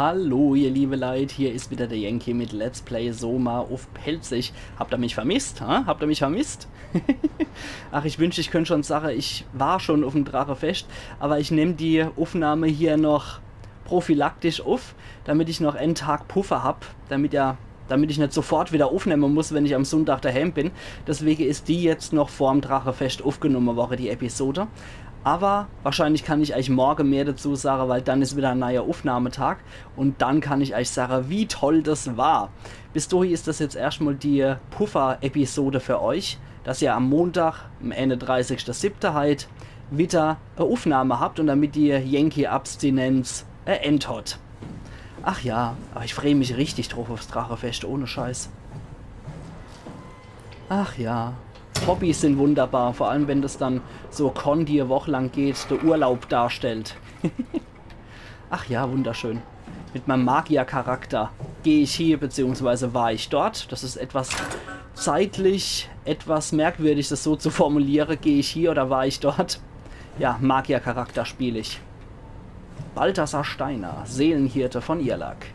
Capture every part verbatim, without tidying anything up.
Hallo, ihr liebe Leit, hier is wieder der Yankee mit Let's Play Soma uff Pälzisch. Habt ihr mich vermisst, hä? Habt ihr mich vermisst? Ach, ich wünscht, ich könnt schon sage, ich war schon uffm Drachefescht, aber ich nemm die Uffnahme hier noch prophylaktisch uff, damit ich noch en Tag Puffer hab, damit ihr, damit ich net sofort wieder uffnemme muss, wenn ich am Sunndag daheim bin. Deswege is die jetzt noch vorm Drachefescht uffgenomme worre, die Episode. Aber wahrscheinlich kann ich eich morge mehr dazu sage, weil dann is wieder en neier Uffnahmetag. Und dann kann ich eich sage, wie toll das war. Bis dohi is das jetzt erschtmal die Puffer-Episode für eich, dass ihr am Montag, am einunddreißigste siebte halt, wieder e Uffnahme habt und damit die Yankee-Abstinenz e End hat. Ach ja, aber ich freu mich richtig druff uffs Drachefescht, ohne Scheiß. Ach ja, Hobbys sind wunderbar, vor allem wenn das dann so Con, die e Woch lang geht, de Urlaub darstellt. Ach ja, wunderschön. Mit meinem Magiercharakter geh ich hier, beziehungsweise war ich dort. Das is etwas zeitlich, etwas merkwürdig, das so zu formuliere. Geh ich hier oder war ich dort? Ja, Magiercharakter spiel ich. Balthasar Steiner, Seelenhirte von Irlak.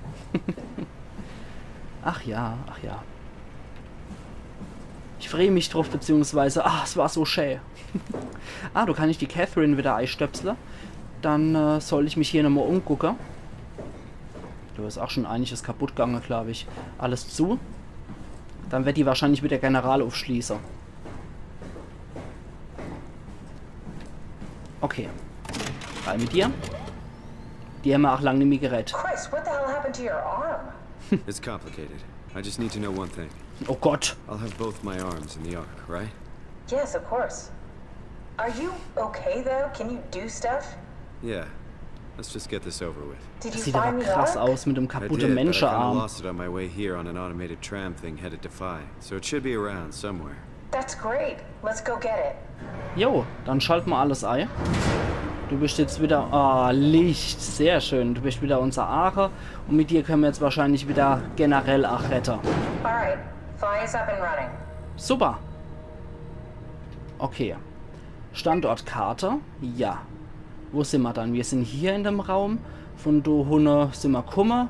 Ach ja, ach ja. Ich freu mich druff, beziehungsweise, ah, es war so schä. Ah, do kann ich die Catherine wieder eistöpsle. Dann äh, soll ich mich hier nochmal umgucke. Do is auch schon einiges kaputt gange, glaub ich. Alles zu. Dann wird die wahrscheinlich wieder General uffschließe. Okay. Rein mit dir. Die hämmer auch lang nimmi gerett. Christ, what the hell happened to your arm? It's complicated. I just need to know one thing. Oh Gott. I'll have both my arms in the ark, right? Yes, of course. Are you okay though? Can you do stuff? Yeah. Let's just get this over with. Did you Sieht aber find the krass ark? aus mit dem I kaputte did, but I kinda Menschearm. Lost it on my way here on an automated tram thing headed to Phi. So it should be around somewhere. That's great. Let's go get it. Jo, dann schalten mer alles ei. Du bist jetzt wieder. Ah, Licht. Sehr schön. Du bist wieder unser Aache. Und mit dir können wir jetzt wahrscheinlich wieder generell ach rette. All right, Phi is up and running. Super. Okay. Standortkarte. Ja. Wo sind wir dann? Wir sind hier in dem Raum. Von do hunne sind wir kumme.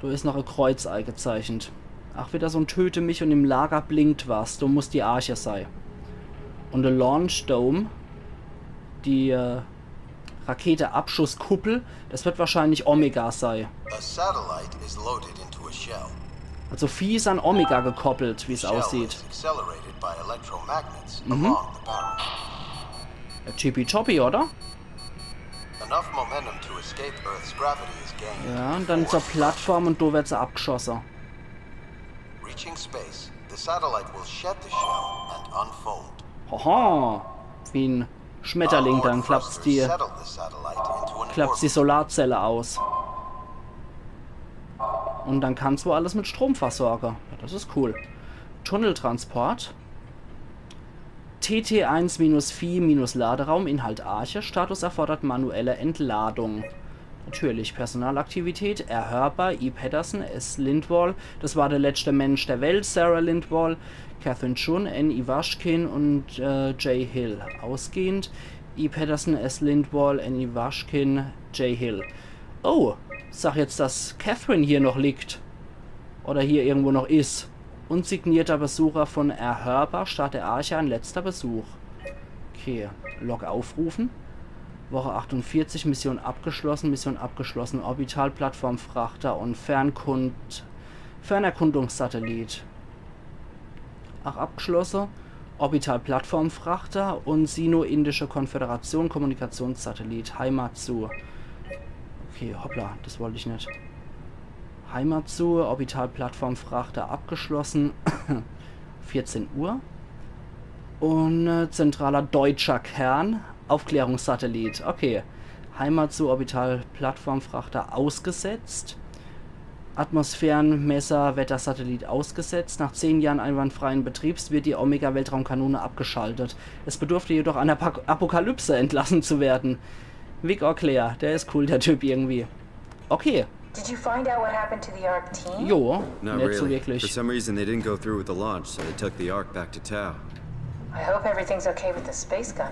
Do is noch e Kreuz eingezeichnet. Ach, wieder so ein Töte mich und im Lager blinkt was. Do muss die Arche sei. Und der Launch Dome, die äh, Raketeabschusskuppel, das wird wahrscheinlich Omega sei. A satellite is loaded into a shell. Also Phi is an Omega gekoppelt, wie's Shell aussieht. Is accelerated by electromagnets along the barrel. Ja, tippitoppi, oder? Enough momentum to escape Earth's gravity is gained. Ja, und dann zur Plattform und do wird se abgeschosse. Reaching space, the satellite will shed the shell and unfold. Haha, wie ein Schmetterling, dann klappt's die, Settle the satellite into an klappt's die orbit. Solarzelle aus. Und dann kann's wohl alles mit Strom versorgen. Ja, das is cool. Tunneltransport. T T eins minus Phi minus Laderaum, Inhalt Arche. Status erfordert manuelle Entladung. Natürlich, Personalaktivität, erhörbar, E. Patterson, S. Lindwall, das war der letzte Mensch der Welt, Sarah Lindwall, Catherine Chun, N. Ivashkin und äh, J. Hill. Ausgehend, E. Patterson, S. Lindwall, N. Ivashkin, J. Hill. Oh, sag jetzt, dass Catherine hier noch liegt. Oder hier irgendwo noch is. Unsignierter Besucher von Erhörbar, Stadt der Arche, ein letzter Besuch. Okay, Log aufrufen. Woche achtundvierzig, Mission abgeschlossen, Mission abgeschlossen. Orbitalplattformfrachter und Fernkund-, Fernerkundungssatellit. Ach, abgeschlossen. Orbitalplattformfrachter und Sino-Indische Konföderation Kommunikationssatellit. Heimatsu. Okay, hoppla, das wollt ich net. Heimatsu, Orbitalplattformfrachter abgeschlossen. vierzehn Uhr. Und äh, zentraler deutscher Kern, Aufklärungssatellit. Okay. Heimatsu, Orbitalplattformfrachter ausgesetzt. Atmosphärenmesser, Wettersatellit ausgesetzt. Nach zehn Jahren einwandfreien Betriebs wird die Omega-Weltraumkanone abgeschaltet. Es bedurfte jedoch einer Pak- Apokalypse entlassen zu werden. Vic Auclair, der is cool, der Typ irgendwie. Okay, Did you find out what happened to the Ark team? jo, Not net so really. For wirklich. Some reason, they didn't go through with the launch, so they took the ark back to Tau. I hope everything's okay with the space gun.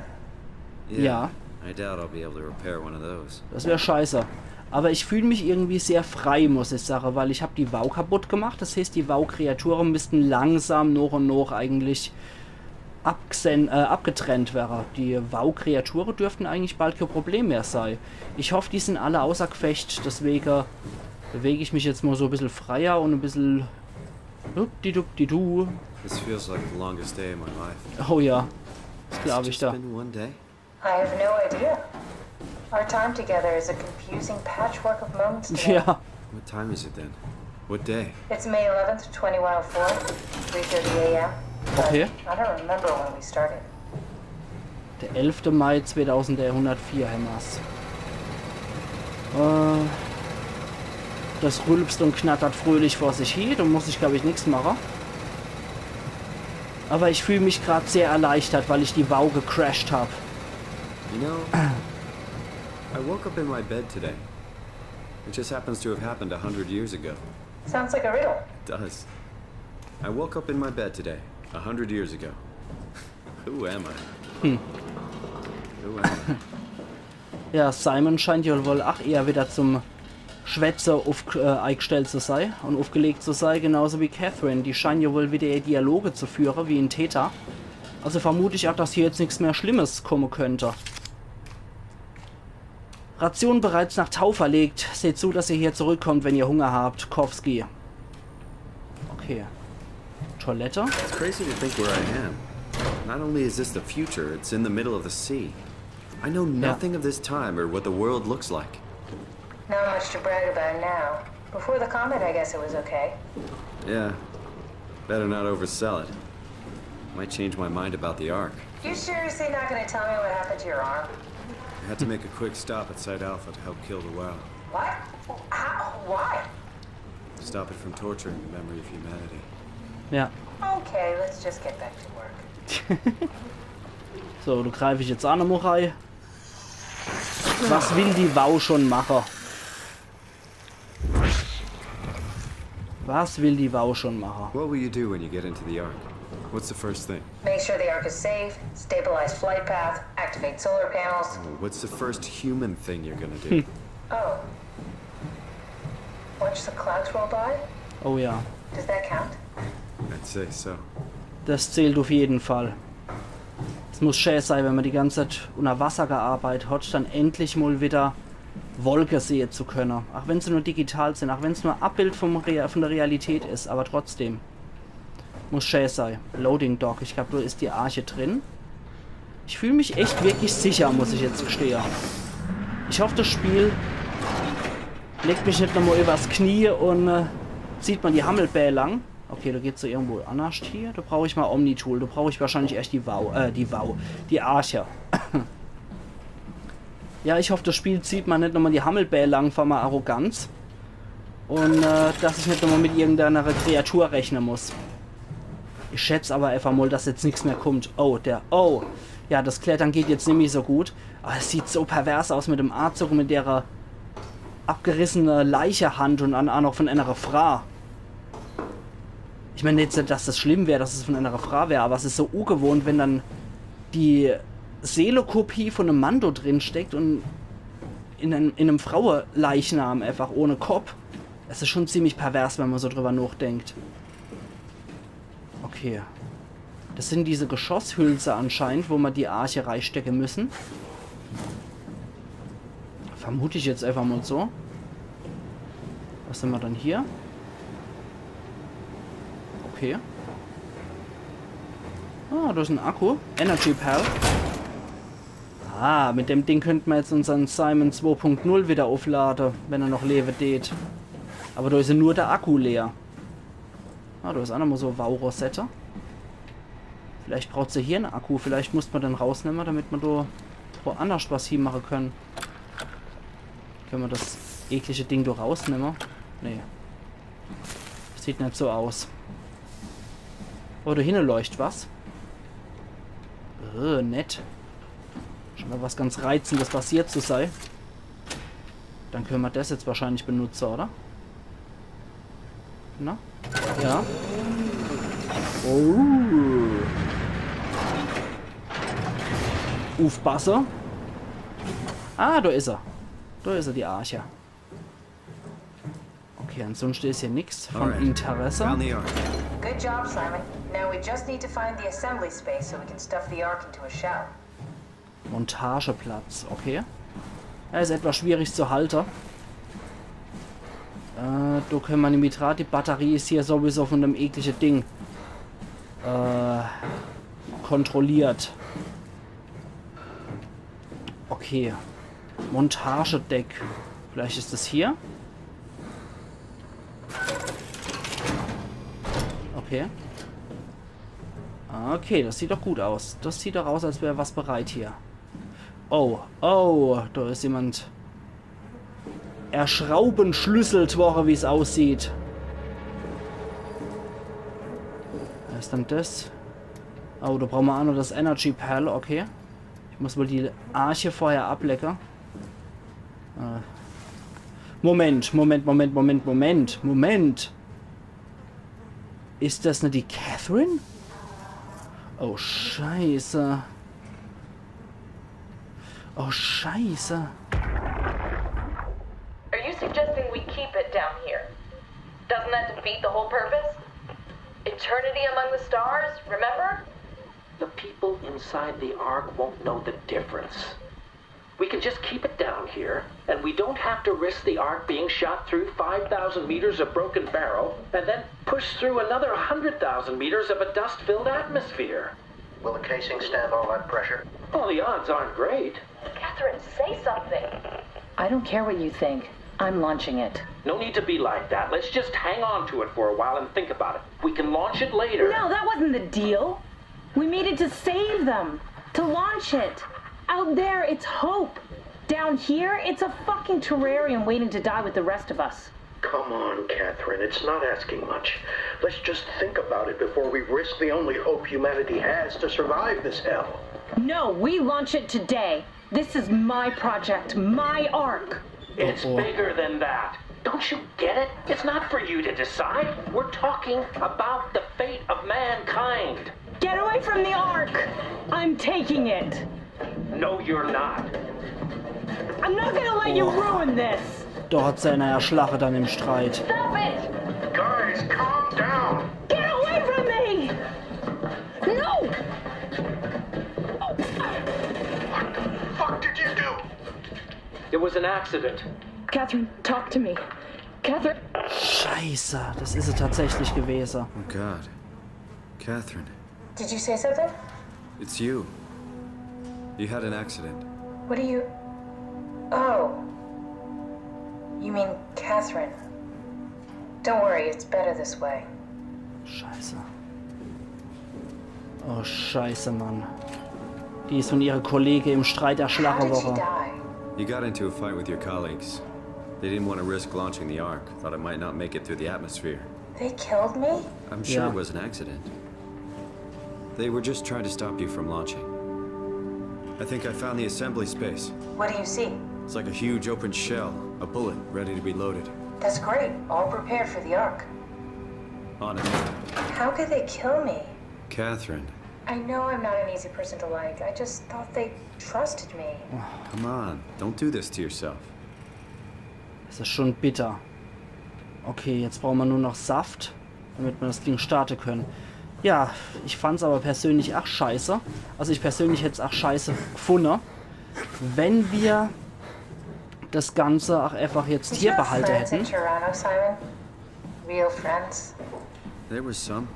Ja. I doubt I'll be able to repair one of those. Das wär scheiße. Aber ich fühl mich irgendwie sehr frei, muss ich sage, weil ich hab die WAU kaputt gemacht. Das heißt, die WAU-Kreature müssten langsam noch und noch eigentlich abgesen-, äh, abgetrennt wäre. Die WAU-Kreature dürften eigentlich bald kein Problem mehr sei. Ich hoff, die sind alle außer Gefecht, deswege bewege ich mich jetzt mal so e bissel freier und e bissel dupdi-dupdi-du. This feels like the longest day of my life. Oh ja, das glaub ich Just da. Been one day? I have no idea. Our time together is a confusing patchwork of moments today. Ja, What time is it then? What day? It's May eleventh, twenty-one oh four, three thirty a m. But Okay. I don't remember when we started. Der elfte Mai zweitausendeinhundertvier hämmer's. Äh, das rülpst und knattert fröhlich vor sich hin, da muss ich, glaub ich, nix mache. Aber ich fühl mich grad sehr erleichtert, weil ich die WAU gecrasht hab. You know, I woke up in my bed today. It just happens to have happened a hundred years ago. Sounds like a riddle. It does. I woke up in my bed today, a hundred years ago. Who am I? Who am I? Ja, Simon scheint ja wohl ach eher wieder zum Schwätze uff-, äh, eigestellt zu sei und uffgelegt zu sei, genauso wie Catherine. Die scheinen ja wohl wieder ihre Dialoge zu führen, wie in Theta. Also vermut ich auch, dass hier jetzt nix mehr Schlimmes kommen könnte. Ration bereits nach Tau verlegt. Seht zu, dass ihr hier zurückkommt, wenn ihr Hunger habt. Kowski. Okay. Toilette. It's crazy to think where I am. Not only is this the future, it's in the middle of the sea. I know nothing of this time or what the world looks like. Not much to brag about now. Before the comet, I guess it was okay. Yeah. Better not oversell it. Might change my mind about the Ark. You seriously not gonna tell me what happened to your arm? I had to make a quick stop at Site Alpha to help kill the WAU. What? How? Why? Stop it from torturing the memory of humanity. Ja. Okay, let's just get back to work. So, du greif ich jetzt auch nochmal rein. Was will die WAU schon machen? Was will die WAU schon machen? What will you do when you get into the Ark? What's the first thing? Make sure the Ark is safe, stabilize flight path, activate solar panels. What's the first human thing you're gonna do? Oh. Watch the clouds roll by? Oh ja, Does that count? I'd say so. das zählt auf jeden Fall. Es muss schä sei, wenn man die ganze Zeit unter Wasser gearbeitet hat, dann endlich mal wieder Wolke sehe zu können. Auch wenn sie nur digital sind, auch wenn es nur ein Abbild vom Rea-, von der Realität ist, aber trotzdem. Muss schä sei. Loading Dock, ich glaub, da ist die Arche drin. Ich fühl mich echt wirklich sicher, muss ich jetzt gestehe. Ich hoff, das Spiel legt mich nicht nochmal übers Knie und äh, zieht man die Hammelbä lang. Okay, da geht's so irgendwo annerscht hier. Da brauch ich mal Omnitool. Da brauch ich wahrscheinlich echt die WAU, äh, die WAU, die Arche. Ja, ich hoff, das Spiel zieht man nicht nochmal die Hammelbä lang vor meiner Arroganz. Und äh, dass ich nicht nochmal mit irgendeiner Kreatur rechnen muss. Ich schätz aber einfach mal, dass jetzt nichts mehr kommt. Oh, der, oh. Ja, das Klettern geht jetzt nämlich so gut. Aber es sieht so pervers aus mit dem Anzug, mit der äh, abgerissene Leichehand und an, auch noch von einer Frau. Ich meine jetzt nicht, dass das schlimm wäre, dass es von einer Frau wäre, aber es ist so ungewohnt, wenn dann die Seelekopie von einem Mann da drin steckt und in einem, in einem Frauenleichnam einfach ohne Kopf. Es ist schon ziemlich pervers, wenn man so drüber nachdenkt. Okay. Das sind diese Geschosshülse anscheinend, wo man die Arche reinstecken müssen. Vermute ich jetzt einfach mal so. Was haben wir dann hier? Okay. Ah, da ist ein Akku. Energy Pal. Ah, mit dem Ding könnte man jetzt unseren Simon zwei Punkt null wieder aufladen, wenn er noch leben tät. Aber da ist ja nur der Akku leer. Ah, da ist auch nochmal so eine WAU-Rosette. Vielleicht braucht sie hier einen Akku. Vielleicht muss man den rausnehmen, damit man da woanders was hinmachen können. Können wir das eklige Ding da rausnehmen? Nee. Sieht nicht so aus. Oh, da hinten leuchtet was. Äh, nett. Schon mal was ganz Reizendes passiert zu sein. Dann können wir das jetzt wahrscheinlich benutzen, oder? Na? Ja. Oh. Uff, Basse. Ah, da ist er. Da ist er, die Arche. Okay, ansonsten is hier nix von Interesse. Found the ark. Good job, Simon. Now we just need to find the assembly space so we can stuff the ark into a shell. Montageplatz, okay. Er is etwas schwierig zu halte. Äh, do könne mer nimmi dra. Die Batterie is hier sowieso von dem eklige Ding äh, kontrolliert. Okay. Montagedeck. Vielleicht is es hier. Okay. Okay, das sieht doch gut aus. Das sieht doch aus, als wär was bereit hier. Oh, oh, da is jemand erschraubenschlüsselt worre, wie's aussieht. Was is dann das? Oh, da brauche mer aa noch das Energy Pal, okay. Ich muss wohl die Arche vorher ablecke. Äh. Moment, Moment, Moment, Moment, Moment, Moment. Is das net die Catherine? Oh, Scheiße. Oh, Scheiße. Are you suggesting we keep it down here? Doesn't that defeat the whole purpose? Eternity among the stars, remember? The people inside the Ark won't know the difference. We can just keep it down here, and we don't have to risk the Ark being shot through five thousand meters of broken barrel, and then push through another one hundred thousand meters of a dust filled atmosphere. Will the casing stand all that pressure? Well, the odds aren't great. Catherine, say something. I don't care what you think. I'm launching it. No need to be like that. Let's just hang on to it for a while and think about it. We can launch it later. No, that wasn't the deal. We needed to save them, to launch it. Out there, it's hope. Down here, it's a fucking terrarium waiting to die with the rest of us. Come on, Catherine. It's not asking much. Let's just think about it before we risk the only hope humanity has to survive this hell. No, we launch it today. This is my project, my Ark. It's bigger than that. Don't you get it? It's not for you to decide. We're talking about the fate of mankind. Get away from the Ark! I'm taking it. No, you're not. I'm not gonna let you ruin this. Do hat se äner erschlache dann im Streit. Stop it! Guys, calm down. Get away from me! No! What the fuck did you do? It was an accident. Catherine, talk to me. Catherine. Scheiße, das is se tatsächlich gewese. Oh God. Catherine, Did you say something? It's you. You had an accident. What do you. Oh. You mean Catherine. Don't worry, it's better this way. Scheiße. Oh, Scheiße, Mann. Die is von ihre Kollege im Streit How erschlache did she worre. Die? You got into a fight with your colleagues. They didn't want to risk launching the Ark. Thought it might not make it through the atmosphere. They killed me? I'm sure Yeah. It was an accident. They were just trying to stop you from launching. I think I found the assembly space. What do you see? It's like a huge open shell, a bullet ready to be loaded. That's great. All prepared for the Ark. On it. How could they kill me? Catherine, I know I'm not an easy person to like. I just thought they trusted me. come on. Don't do this to yourself. Das is schon bitter. Okay, jetzt brauche mer nur noch Saft, damit mer das Ding starte könne. Ja, ich fand's aber persönlich ach scheiße. Also ich persönlich hätt's ach scheiße gefunne, wenn mer das Ganze ach einfach jetzt Did you hier have behalte friends in hätten. Toronto, Simon? Real friends? There was some.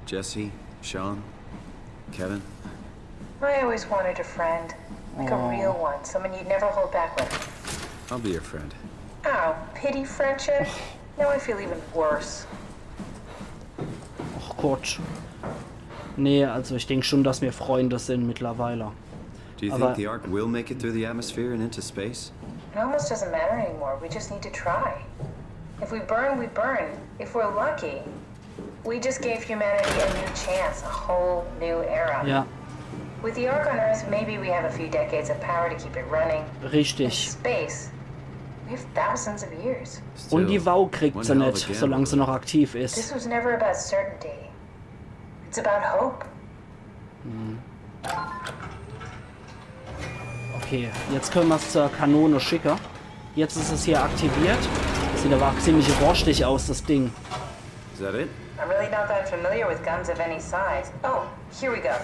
Jesse, Sean, Kevin. I always wanted a friend. Like a real one, someone you'd never hold back with. I'll be your friend. Oh, pity friendship? Now I feel even worse. Ach Gott. Nee, also ich denk schon, dass mer Freunde sin mittlerweile. Do you Aber- think the Ark will make it through the atmosphere and into space? It almost doesn't matter anymore. We just need to try. If we burn, we burn. If we're lucky, we just gave humanity a new chance, a whole new era. Ja, With the Ark on Earth, maybe we have a few decades of power to keep it running. In richtig. Space, we have thousands of years. Und die Still, Wow kriegt one se hell of net, a gamble. Solang se noch aktiv This is. Was never about certainty. It's about hope. Okay, jetzt könne mer's zur Kanone schicke. Jetzt is es hier aktiviert. Sieht aber auch ziemlich roschtig aus, das Ding. Is that it? I'm really not that familiar with guns of any size. Oh, here we go.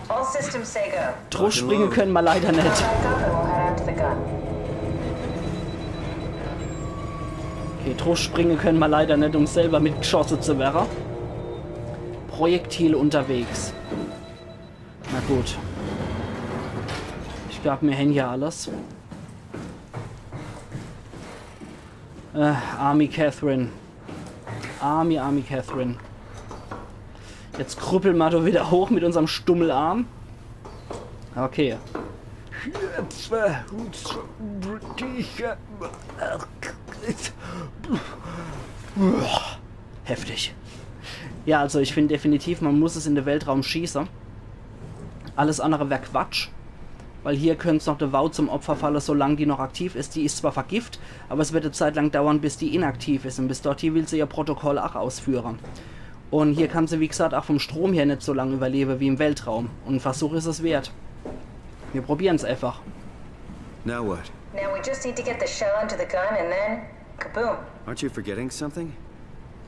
All systems say go. Druff springe könne ma leider net. Back up and we'll head out to the gun. Okay, druff springe könne ma leider net, um selber mitgeschosse zu werre. Projektil unterwegs. Na gut. Ich glaab, mir hän hier alles. Äh, arme Catherine. Arme, arme Catherine. Jetzt krüppel ma do wieder hoch mit unserm Stummelarm. Okay. Heftig. Ja, also ich find definitiv, ma muss es in de Weltraum schieße. Alles andere wär Quatsch. Weil hier könnt's noch de WAU zum Opfer falle, solang die noch aktiv is. Die is zwar vergift, aber es wird e Zeit lang dauern, bis die inaktiv is. Un bis dorthie will se ihr Protokoll ach ausführe. Un hier kann se, wie gesagt, ach vom Strom her net so lang überlewe wie im Weltraum. Un en Versuch is es wert. Mir probieren's einfach. Now what? Now we just need to get the shell into the gun and then kaboom. Aren't you forgetting something?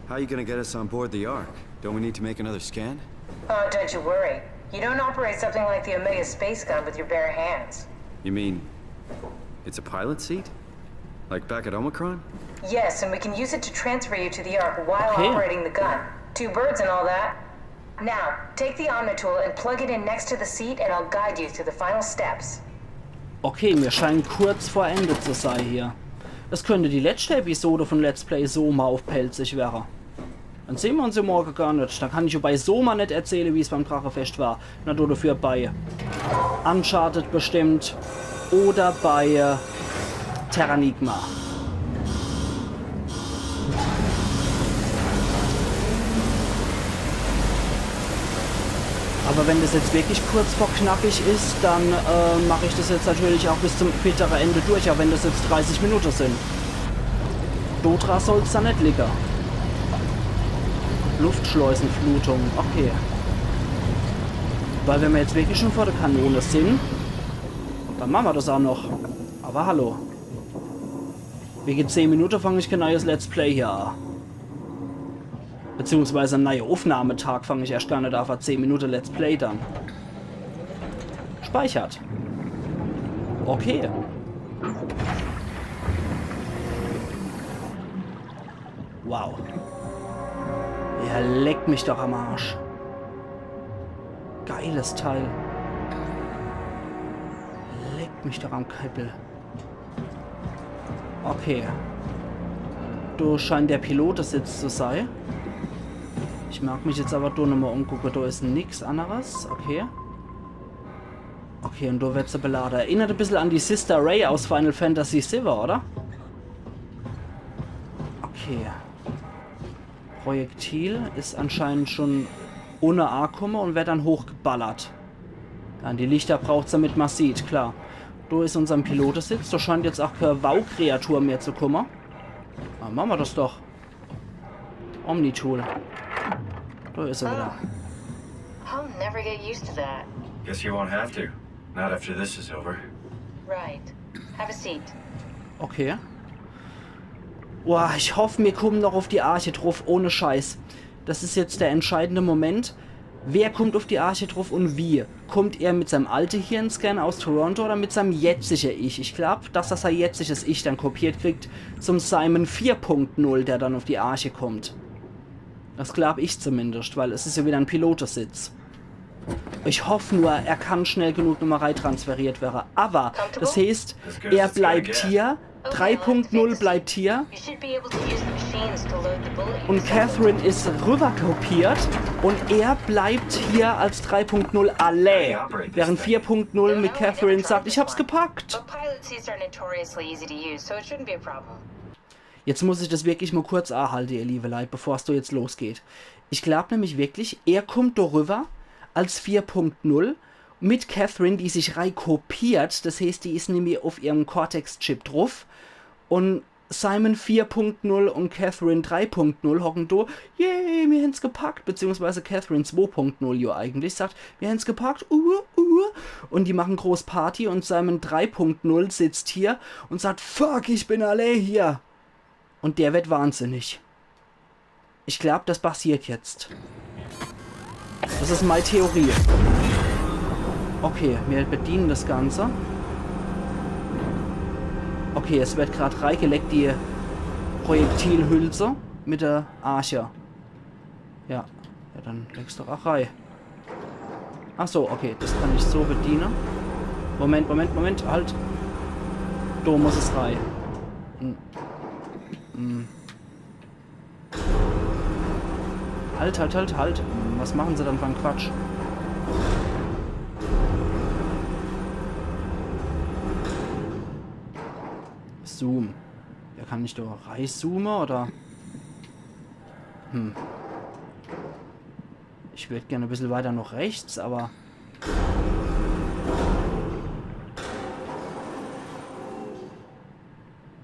How are you gonna get us on board the Ark? Don't we need to make another scan? Oh, don't you worry. You don't operate something like the Omega space gun with your bare hands. You mean it's a pilot seat? Like back at Omicron? Yes, and we can use it to transfer you to the Ark while Okay. Operating the gun. Two birds and all that. Now, take the Omnitool and plug it in next to the seat, and I'll guide you through the final steps. Okay, mir scheinen kurz vor Ende zu sei hier. Das könnte die letzte Episode von Let's Play Soma auf Pälzisch wäre. Dann sehen wir uns ja morgen gar nicht. Dann kann ich ja bei Soma nicht erzählen, wie es beim Drachefest war. Na, du dafür bei Uncharted bestimmt. Oder bei äh, Terranigma. Aber wenn das jetzt wirklich kurz vor knackig ist, dann äh, mache ich das jetzt natürlich auch bis zum bitteren Ende durch, auch wenn das jetzt dreißig Minuten sind. Dodra soll's da nicht liegen. Luftschleusenflutung, okay. Weil wenn wir jetzt wirklich schon vor der Kanone sind, dann machen wir das auch noch. Aber hallo. Wegen zehn Minuten fange ich kein neues Let's Play hier an. Beziehungsweise ein neuer Aufnahmetag fange ich erst gar nicht an, vor zehn Minuten Let's Play dann. Speichert. Okay. Wow. Ja, leck mich doch am Arsch. Geiles Teil. Leck mich doch am Käppel. Okay. Do scheint der Pilotesitz zu sei. Ich mag mich jetzt aber do nochmal umgucken. Do is nix anderes. Okay. Okay, und do wird se beladen. Erinnert ein bisschen an die Sister Ray aus Final Fantasy sieben, oder? Okay. Projektil is anscheinend schon unne angekommen und wird dann hochgeballert. Dann die Lichter braucht's, damit man sieht, klar. Do is unsern Pilotesitz, do scheint jetzt auch keine WAU-Kreatur mehr zu kommen. Ah, machen wir das doch. Omnitool. Do is er wieder. I'll never get used to that. Guess you won't have to. Not after this is over. Right. Have a seat. Okay. Boah, ich hoff, mir kommen noch auf die Arche drauf, ohne Scheiß. Das is jetzt der entscheidende Moment. Wer kommt auf die Arche drauf und wie? Kommt er mit seinem alte Hirnscan aus Toronto oder mit seinem jetzige Ich? Ich glaub, dass er sein jetziges Ich dann kopiert kriegt zum Simon vier Punkt null, der dann auf die Arche kommt. Das glaub ich zumindest, weil es is ja wieder ein Pilotesitz. Ich hoff nur, er kann schnell genug nochmal reitransferiert werden. Aber das heißt, er bleibt hier, drei Punkt null bleibt hier. You should be able to use the machines to load the bullet. Und Catherine is rüberkopiert und er bleibt hier als drei Punkt null allein. Während vier Punkt null mit Catherine sagt, ich hab's gepackt. But pilot seats are notoriously easy to use, so it shouldn't be a problem. Jetzt muss ich das wirklich mal kurz anhalten, ihr liebe Leute, bevor es da jetzt losgeht. Ich glaub nämlich wirklich, er kommt da rüber als vier Punkt null mit Catherine, die sich reikopiert. Das heißt, die is nämlich auf ihrem Cortex-Chip drauf. Und Simon vier Punkt null und Catherine drei Punkt null hocken do. Yay, mir hen's gepackt. Beziehungsweise Catherine zwei Punkt null ja eigentlich sagt, mir hen's gepackt. Uh, uh. Und die machen groß Party und Simon drei Punkt null sitzt hier und sagt, fuck, ich bin allein hier. Und der wird wahnsinnig. Ich glaub, das passiert jetzt. Das is mei Theorie. Okay, mir bediene das Ganze. Okay, es wird grad reigelegt, die Projektilhülse mit der Arche. Ja, ja, dann leg's doch ach rei. Ach so, okay, das kann ich so bediene. Moment, Moment, Moment, halt. Do muss es rei. Hm. Hm. Halt, halt, halt, halt. Hm, was machen se dann für en Quatsch? Zoom. Ja, kann ich do reizoome, oder? Hm. Ich würd gern e bissel weiter noch rechts, aber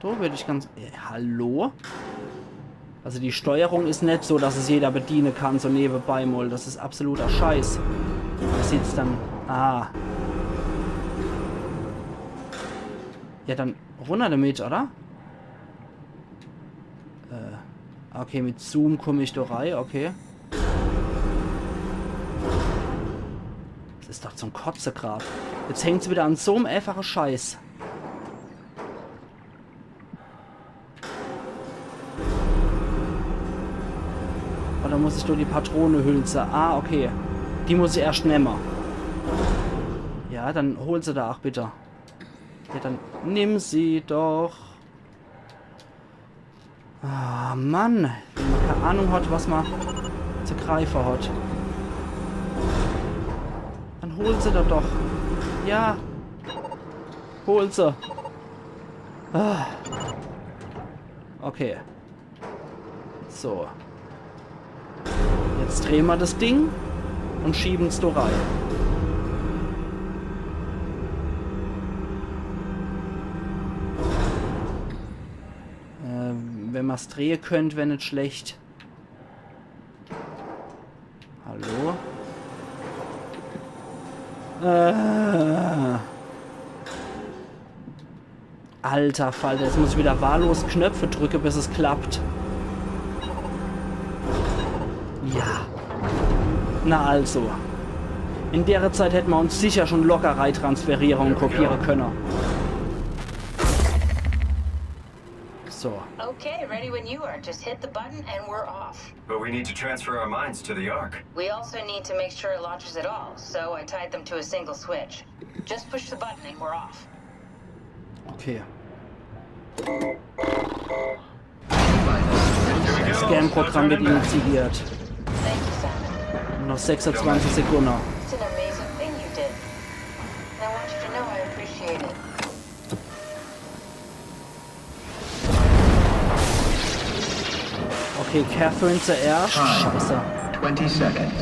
do würd ich ganz, äh, hallo? Also die Steuerung is net so, dass es jeder bediene kann, so newebei mol. Das is absoluter Scheiß. Das jetzt dann, ah. Ja, dann runner damit, oder? Äh, okay, mit Zoom komm ich do rei, okay. Das is doch zum Kotze grad. Jetzt hängt se wieder an so'm einfache Scheiß. Oder muss ich do die Patronehülse? Ah, okay. Die muss ich erscht nemme. Ja, dann hol se do ach bitte. Ja, dann nimm sie doch. Ah, Mann. Wenn ma kei Ahnung hat, was ma zu greife hat. Dann hol se do doch. Ja. Hol se. Ah. Okay. So. Jetzt drehe ma das Ding und schieben's do rei. Äh, wenn ma's drehe könnt, wär net schlecht. Hallo? Äh. Alter Falter, jetzt muss ich wieder wahllos Knöpfe drücke, bis es klappt. Ja. Na also. In dere Zeit hätte ma uns sicher schon locker reitransferiere und kopiere könne. So. Okay, ready when you are. Just hit the button and we're off. But we need to transfer our minds to the Ark. We also need to make sure it launches at all, so I tied them to a single switch. Just push the button and we're off. Okay. Das Scan-Programm wird initiiert. Thank you, Simon. Noch sechsundzwanzig Sekunden. It's an amazing thing you did. And I want you to know I appreciate it. Okay, Catherine zuerst. Scheiße. Twenty seconds.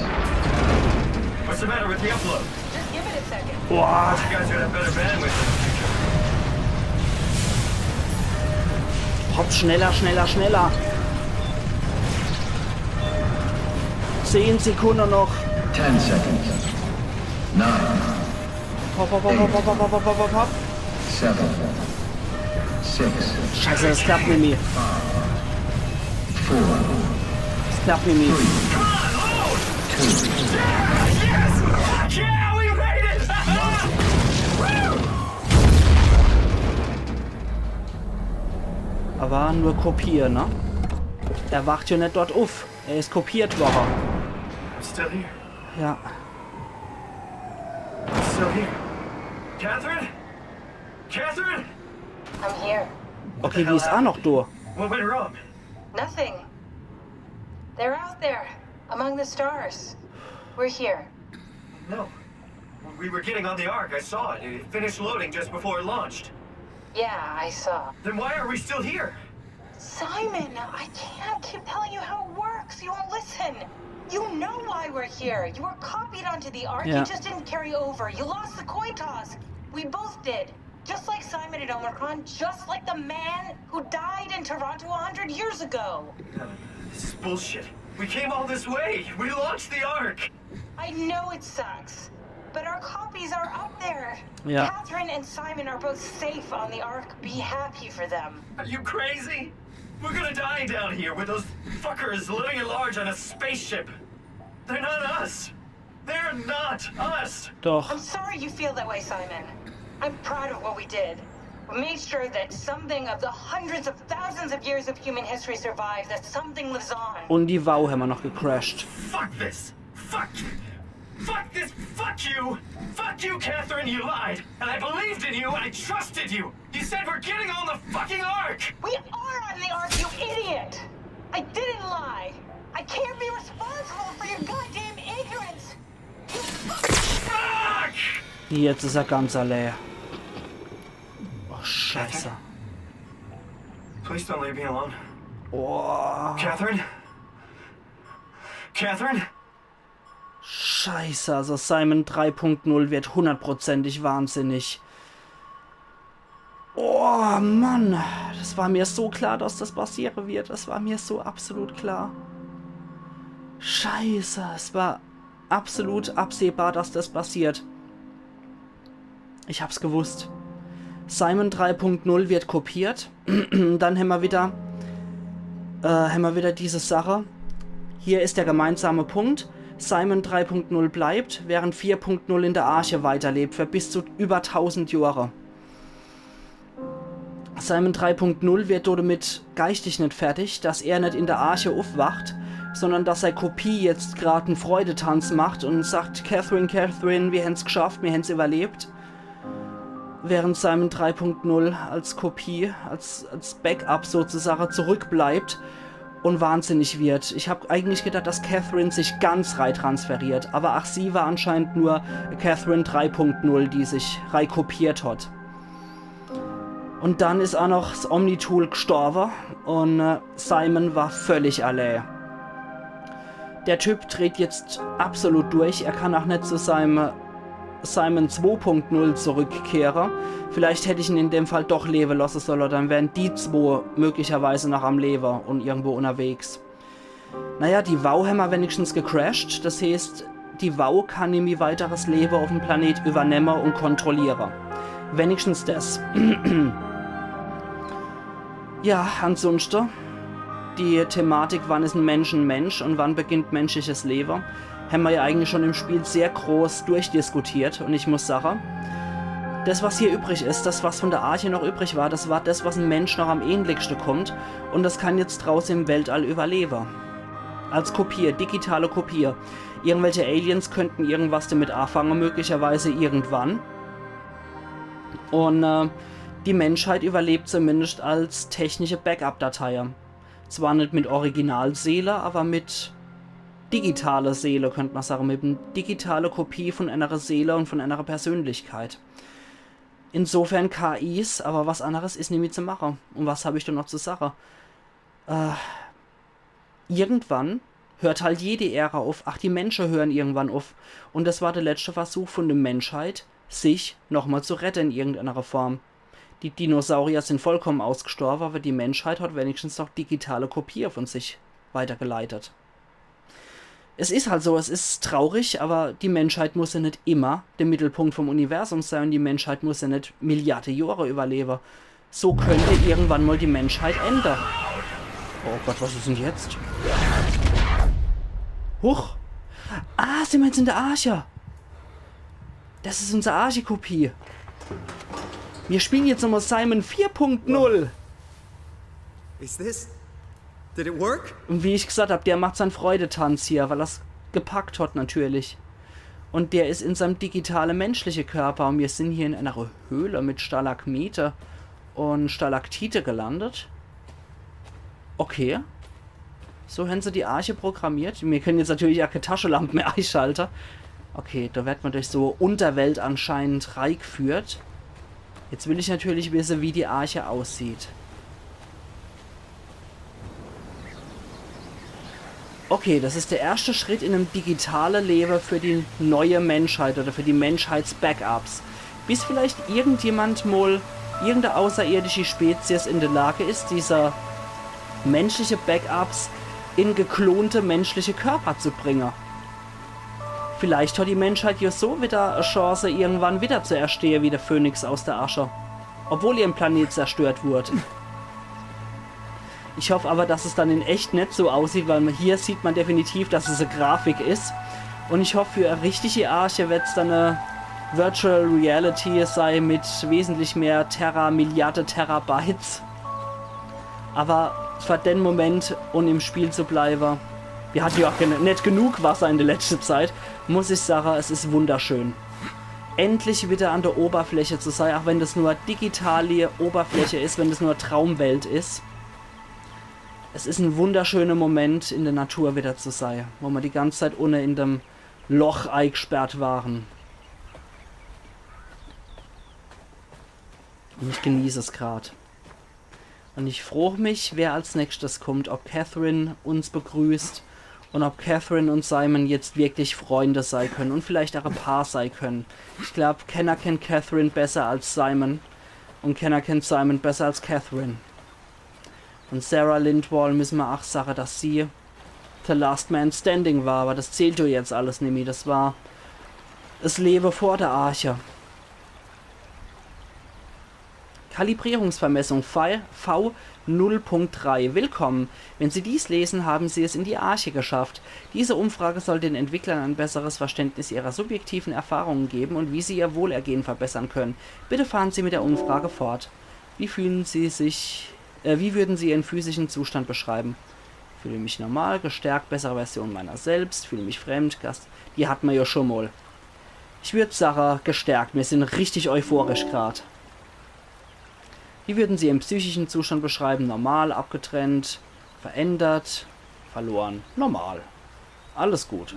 What's the matter with the upload? Just give it a second. Boah. You guys would have better bandwidth in the future. Hopp, schneller, schneller, schneller. Zehn Sekunden noch. Ten seconds. Nine. Hopp, hopp, hopp. Seven. Six. Scheiße, das klappt nimmi. Four. Das klappt nimmi. Two. Aber nur kopiere, ne? Er wacht jo net dort uff. Er is kopiert worre. I'm still here. Ja. I'm still here. Catherine? Catherine? I'm here. Okay, die is aa noch do. What went wrong? Nothing. They're out there, among the stars. We're here. No. We were getting on the Ark. I saw it. It finished loading just before it launched. Yeah, I saw. Then why are we still here? Simon, I can't keep telling you how it works. You won't listen. You know why we're here. You were copied onto the Ark. Yeah. You just didn't carry over. You lost the coin toss. We both did. Just like Simon at Omicron, just like the man who died in Toronto a hundred years ago. No, this is bullshit. We came all this way. We launched the Ark. I know it sucks, but our copies are up there. Yeah. Catherine and Simon are both safe on the Ark. Be happy for them. Are you crazy? We're gonna die down here with those fuckers living at large on a spaceship. They're not us. They're not us. Doch. I'm sorry you feel that way, Simon. I'm proud of what we did. We made sure that something of the hundreds of thousands of years of human history survives, that something lives on. Und die WAU hämmer noch gecrashed. Fuck this. Fuck. Fuck this. Fuck you. Fuck you, Catherine. You lied. And I believed in you. I trusted you. You said we're getting on the fucking Ark. We are on the Ark, you idiot! I didn't lie. I can't be responsible for your goddamn ignorance. Fuck. Jetzt is er ganz allee. Oh, Scheiße. Please don't leave me alone. Oh, Catherine? Catherine? Scheiße. Also Simon drei Punkt null wird hundertprozentig wahnsinnig. Oh, Mann. Das war mir so klar, dass das passieren wird. Das war mir so absolut klar. Scheiße. Es war absolut absehbar, dass das passiert. Ich hab's gewusst. Simon drei Punkt null wird kopiert. Dann hämmer wieder, äh, hämmer wieder diese Sache. Hier is der gemeinsame Punkt. Simon drei Punkt null bleibt, während vier Punkt null in der Arche weiterlebt für bis zu über tausend Jahre. Simon drei Punkt null wird damit geistig net fertig, dass er net in der Arche uffwacht, sondern dass sei Kopie jetzt grad en Freudetanz macht und sagt: „Catherine, Catherine, mir hän's geschafft, mir hän's überlebt.“ Während Simon drei Punkt null als Kopie, als, als Backup sozusagen zurückbleibt und wahnsinnig wird. Ich hab eigentlich gedacht, dass Catherine sich ganz rei transferiert, aber ach, sie war anscheinend nur Catherine drei Punkt null, die sich rei kopiert hat. Und dann is auch noch das Omnitool gestorben und äh, Simon war völlig allee. Der Typ dreht jetzt absolut durch. Er kann auch net zu seinem Simon zwei Punkt null zurückkehre. Vielleicht hätt ich ihn in dem Fall doch lewe lasse solle, dann wären die zwo möglicherweise noch am Lewe und irgendwo unterwegs. Naja, die WAU hämmer wenigstens gecrashed. Das heißt, die WAU kann nämlich weiteres Lewe uff'm Planet übernemme und kontrolliere. Wenigstens das. Ja, ansonsten, die Thematik, wann is en Mensch en Mensch und wann beginnt menschliches Lewe, hämmer ja eigentlich schon im Spiel sehr groß durchdiskutiert. Und ich muss sagen, das, was hier übrig is, das, was von der Arche noch übrig war, das war das, was en Mensch noch am ähnlichsten kommt. Und das kann jetzt draußen im Weltall überlewe. Als Kopie, digitale Kopie. Irgendwelche Aliens könnten irgendwas damit anfangen, möglicherweise irgendwann. Und äh, die Menschheit überlebt zumindest als technische Backup-Datei. Zwar net mit Originalseele, aber mit digitale Seele, könnt man sagen, mit einer digitale Kopie von einer Seele und von einer Persönlichkeit. Insofern K Is, aber was anderes is nimmi zu machen. Und was hab ich da noch zu sagen? Äh, irgendwann hört halt jede Ära auf. Ach, die Menschen hören irgendwann auf. Und das war der letzte Versuch von der Menschheit, sich nochmal zu retten in irgendeiner Form. Die Dinosaurier sind vollkommen ausgestorben, aber die Menschheit hat wenigstens noch digitale Kopie von sich weitergeleitet. Es is halt so, es is traurig, aber die Menschheit muss ja net immer der Mittelpunkt vom Universum sein und die Menschheit muss ja net Milliarde Jahre überleben. So könnte irgendwann mal die Menschheit enden. Oh Gott, was is denn jetzt? Huch! Ah, sind wir jetzt in der Arche? Das is unsere Arche-Kopie. Wir spielen jetzt nochmal Simon vier Punkt null. Is this? Did it work? Und wie ich gesagt hab, der macht seinen Freudetanz hier, weil er's gepackt hat natürlich. Und der is in seinem digitale menschliche Körper und wir sind hier in einer Höhle mit Stalagmite und Stalaktite gelandet. Okay. So haben sie die Arche programmiert. Wir können jetzt natürlich auch keine Taschenlampe mehr einschalten. Okay, da wird man durch so Unterwelt anscheinend reingeführt. Jetzt will ich natürlich wissen, wie die Arche aussieht. Okay, das ist der erste Schritt in einem digitalen Leben für die neue Menschheit oder für die Menschheits-Backups. Bis vielleicht irgendjemand mal, irgendeine außerirdische Spezies in der Lage ist, diese menschliche Backups in geklonte menschliche Körper zu bringen. Vielleicht hat die Menschheit ja so wieder eine Chance, irgendwann wieder zu erstehen wie der Phönix aus der Asche. Obwohl ihr Planet zerstört wurde. Ich hoff aber, dass es dann in echt net so aussieht, weil hier sieht man definitiv, dass es e Grafik is. Und ich hoff, für e richtige Arche werd's dann e Virtual Reality sei mit wesentlich mehr Terra, Milliarde Terabytes. Aber für den Moment und im Spiel zu bleiben, wir hatten ja auch gen net genug Wasser in der letzten Zeit, muss ich sagen, es ist wunderschön. Endlich wieder an der Oberfläche zu sein, auch wenn das nur digitale Oberfläche ist, wenn das nur Traumwelt ist. Es ist ein wunderschöner Moment, in der Natur wieder zu sein, wo wir die ganze Zeit unne in dem Loch eingesperrt waren. Und ich genieße es grad. Und ich frage mich, wer als nächstes kommt, ob Catherine uns begrüßt und ob Catherine und Simon jetzt wirklich Freunde sein können und vielleicht auch ein Paar sein können. Ich glaube, keiner kennt Catherine besser als Simon und keiner kennt Simon besser als Catherine. Und Sarah Lindwall müssen wir auch sagen, dass sie the last man standing war, aber das zählt ja jetzt alles nimmi. Das war das Leben vor der Arche. Kalibrierungsvermessung V null Punkt drei. Willkommen. Wenn Sie dies lesen, haben Sie es in die Arche geschafft. Diese Umfrage soll den Entwicklern ein besseres Verständnis ihrer subjektiven Erfahrungen geben und wie sie ihr Wohlergehen verbessern können. Bitte fahren Sie mit der Umfrage fort. Wie fühlen Sie sich, äh, wie würden Sie Ihren physischen Zustand beschreiben? Fühle mich normal, gestärkt, bessere Version meiner selbst, fühle mich fremd, Gast. Die hat man ja schon mal. Ich würd sagen, gestärkt. Wir sind richtig euphorisch grad. Wie würden Sie Ihren psychischen Zustand beschreiben? Normal, abgetrennt, verändert, verloren. Normal. Alles gut.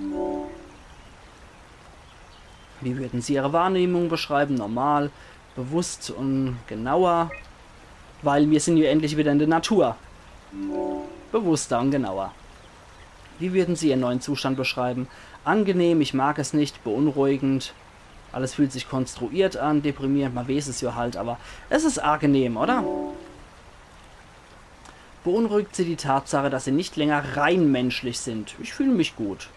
Wie würden Sie Ihre Wahrnehmung beschreiben? Normal, bewusst und genauer. Weil wir sind ja endlich wieder in der Natur. Bewusster und genauer. Wie würden Sie Ihren neuen Zustand beschreiben? Angenehm, ich mag es nicht, beunruhigend. Alles fühlt sich konstruiert an, deprimierend, man weiß es ja halt, aber es ist angenehm, oder? Beunruhigt Sie die Tatsache, dass Sie nicht länger rein menschlich sind? Ich fühle mich gut.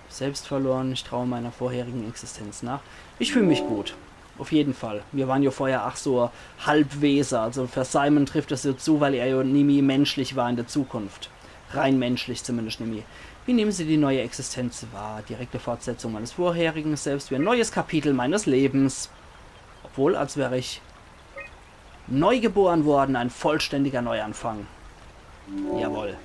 Selbst verloren, ich traue meiner vorherigen Existenz nach. Ich fühle mich gut. Auf jeden Fall. Wir waren ja vorher ach so Halbwesen. Also für Simon trifft das ja zu, weil er ja nimmi menschlich war in der Zukunft. Rein menschlich zumindest nimmi. Wie nehmen Sie die neue Existenz wahr? Direkte Fortsetzung meines vorherigen Selbst wie ein neues Kapitel meines Lebens. Obwohl, als wäre ich neu geboren worden, ein vollständiger Neuanfang. Jawohl.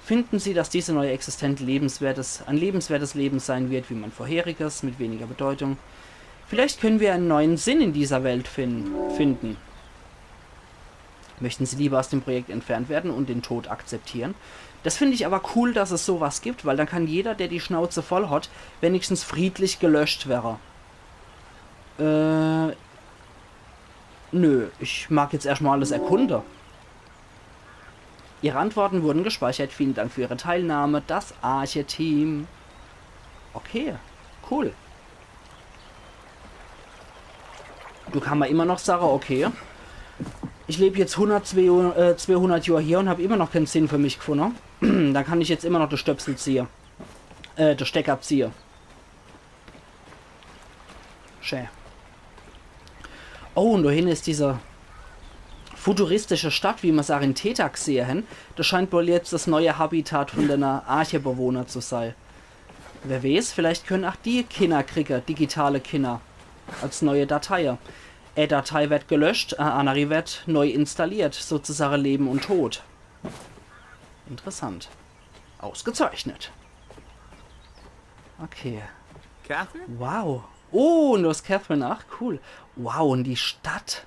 Finden Sie, dass diese neue Existenz lebenswertes, ein lebenswertes Leben sein wird, wie mein vorheriges, mit weniger Bedeutung? Vielleicht können wir einen neuen Sinn in dieser Welt fin finden. Möchten Sie lieber aus dem Projekt entfernt werden und den Tod akzeptieren? Das finde ich aber cool, dass es sowas gibt, weil dann kann jeder, der die Schnauze voll hat, wenigstens friedlich gelöscht werden. Äh, nö, ich mag jetzt erstmal alles erkunden. Ihre Antworten wurden gespeichert. Vielen Dank für Ihre Teilnahme. Das Arche-Team. Okay, cool. Du kann man immer noch sagen, okay. Ich lebe jetzt hundert, zweihundert, äh, zweihundert Jahre hier und habe immer noch keinen Sinn für mich gefunden. Da kann ich jetzt immer noch das Stöpsel ziehen. Äh, das Stecker ziehen. Schön. Oh, und da hinten ist diese futuristische Stadt, wie wir es auch in Theta gesehen haben. Das scheint wohl jetzt das neue Habitat von den Arche-Bewohnern zu sein. Wer weiß, vielleicht können auch die Kinder kriegen, digitale Kinder, als neue Dateien. Eine Datei wird gelöscht, eine andere wird neu installiert, sozusagen Leben und Tod. Interessant. Ausgezeichnet. Okay. Catherine? Wow. Oh, und du hast Catherine. Ach, cool. Wow, und die Stadt.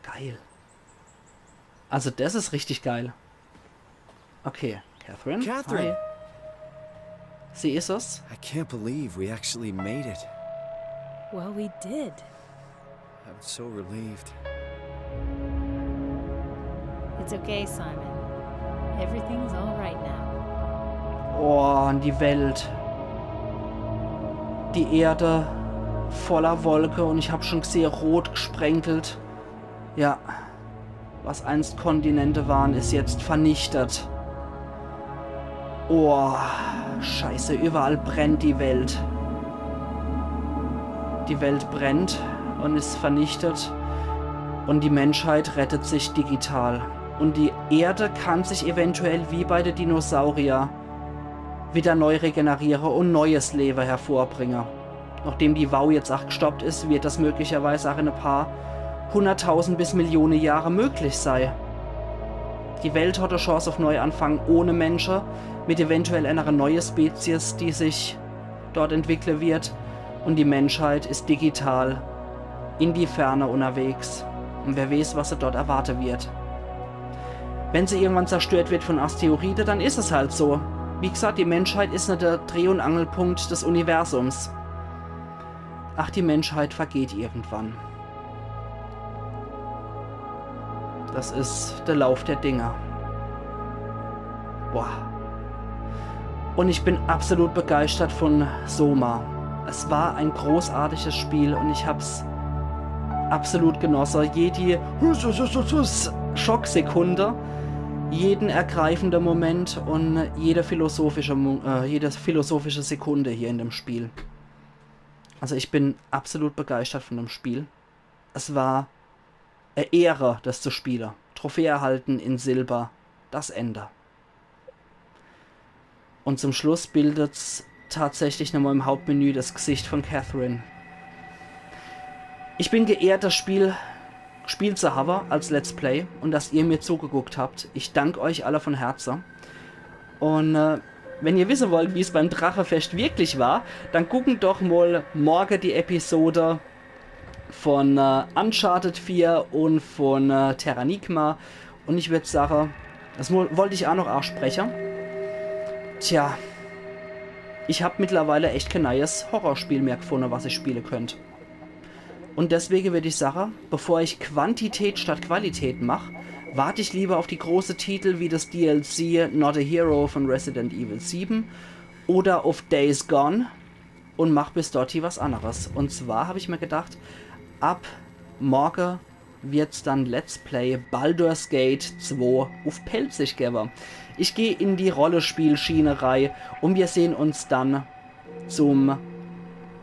Geil. Also, das ist richtig geil. Okay, Catherine. Catherine. Hi. Sie ist es. I can't believe we actually made it. Well, we did. I'm so relieved. It's okay, Simon. Everything's all right now. Oh, und die Welt. Die Erde voller Wolke und ich hab schon gesehen, rot gesprenkelt. Ja. Was einst Kontinente waren, ist jetzt vernichtet. Oh, scheiße, überall brennt die Welt. Die Welt brennt und ist vernichtet. Und die Menschheit rettet sich digital. Und die Erde kann sich eventuell wie bei de Dinosaurier wieder neu regeneriere und neues Lewe hervorbringe. Nachdem die WoW jetzt ach gestoppt is, wird das möglicherweise ach in e paar hunderttausend bis Millione Jahre möglich sei. Die Welt hat e Chance auf Neuanfang ohne Mensche, mit eventuell einer neue Spezies, die sich dort entwickle wird. Und die Menschheit is digital in die Ferne unterwegs. Und wer weiß, was se dort erwarte wird. Wenn se irgendwann zerstört wird von Asteroide, dann is es halt so. Wie gesagt, die Menschheit is net der Dreh- und Angelpunkt des Universums. Ach, die Menschheit vergeht irgendwann. Das is der Lauf der Dinge. Boah. Und ich bin absolut begeistert von Soma. Es war ein großartiges Spiel und ich hab's absolut genosse. Jede Schocksekunde, jeden ergreifende Moment und jede philosophische, Mo- äh, jede philosophische Sekunde hier in dem Spiel. Also ich bin absolut begeistert von dem Spiel. Es war e Ehre, das zu spiele. Trophäe erhalten in Silber. Das Ende. Und zum Schluss bildet's tatsächlich nochmal im Hauptmenü das Gesicht von Catherine. Ich bin geehrt, das Spiel gespielt zu habe als Let's Play und dass ihr mir zugeguckt habt. Ich dank euch alle von Herze. Und äh, wenn ihr wisse wollt, wie's beim Drachefest wirklich war, dann gucken doch mal morge die Episode von äh, Uncharted vier und von äh, Terranigma. Und ich würd sage, das mo- wollt ich auch noch anspreche. Tja, ich hab mittlerweile echt kein neues Horrorspiel mehr gefunde, was ich spiele könnt. Und deswege würd ich sage, bevor ich Quantität statt Qualität mach, wart ich lieber auf die große Titel wie das D L C Not a Hero von Resident Evil sieben oder auf Days Gone und mach bis dorthin was anderes. Und zwar hab ich mir gedacht, ab morge wird's dann Let's Play Baldur's Gate zwei auf Pälzisch gebe. Ich geh in die Rollespielschiene rei und wir sehen uns dann zum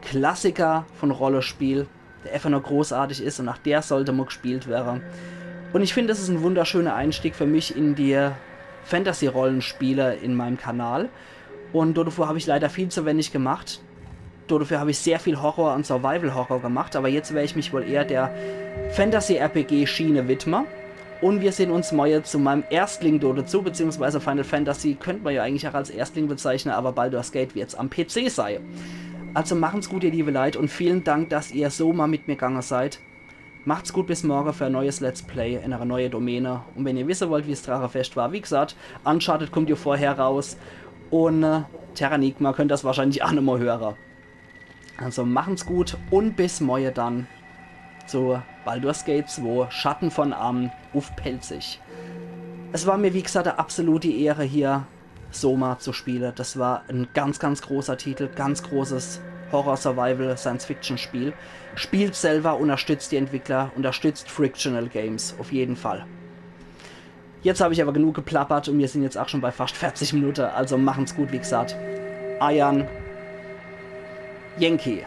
Klassiker von Rollespiel, der einfach nur großartig is und nach der sollte mo gespielt wäre. Und ich find, das is ein wunderschöner Einstieg für mich in die Fantasy-Rollenspiele in meinem Kanal. Und dafür hab ich leider viel zu wenig gemacht. Dafür hab ich sehr viel Horror und Survival-Horror gemacht, aber jetzt wär ich mich wohl eher der Fantasy-R-P-G-Schiene widme. Und wir sehen uns morge zu meinem Erstling do dazu, beziehungsweise Final Fantasy könnt man ja eigentlich auch als Erstling bezeichnen, aber Baldur's Gate wird's am P C sei. Also machen's gut, ihr liebe Leit, und vielen Dank, dass ihr so mal mit mir gegangen seid. Macht's gut, bis morge für ein neues Let's Play in einer neuen Domäne. Und wenn ihr wissen wollt, wie's Drachefest war, wie gesagt, Uncharted kommt ja vorher raus. Und äh, Terranigma könnt das wahrscheinlich auch nochmal hören. Also machen's gut und bis morge dann zu Baldur's Gate zwei, Schatten von Amn, auf Pälzisch. Es war mir, wie gesagt, eine absolute Ehre, hier Soma zu spielen. Das war ein ganz, ganz großer Titel, ganz großes Horror-Survival-Science-Fiction-Spiel. Spielt selber, unterstützt die Entwickler, unterstützt Frictional Games, auf jeden Fall. Jetzt hab ich aber genug geplappert und wir sind jetzt auch schon bei fast vierzig Minuten, also machen's gut, wie gesagt. Eiern Yankee.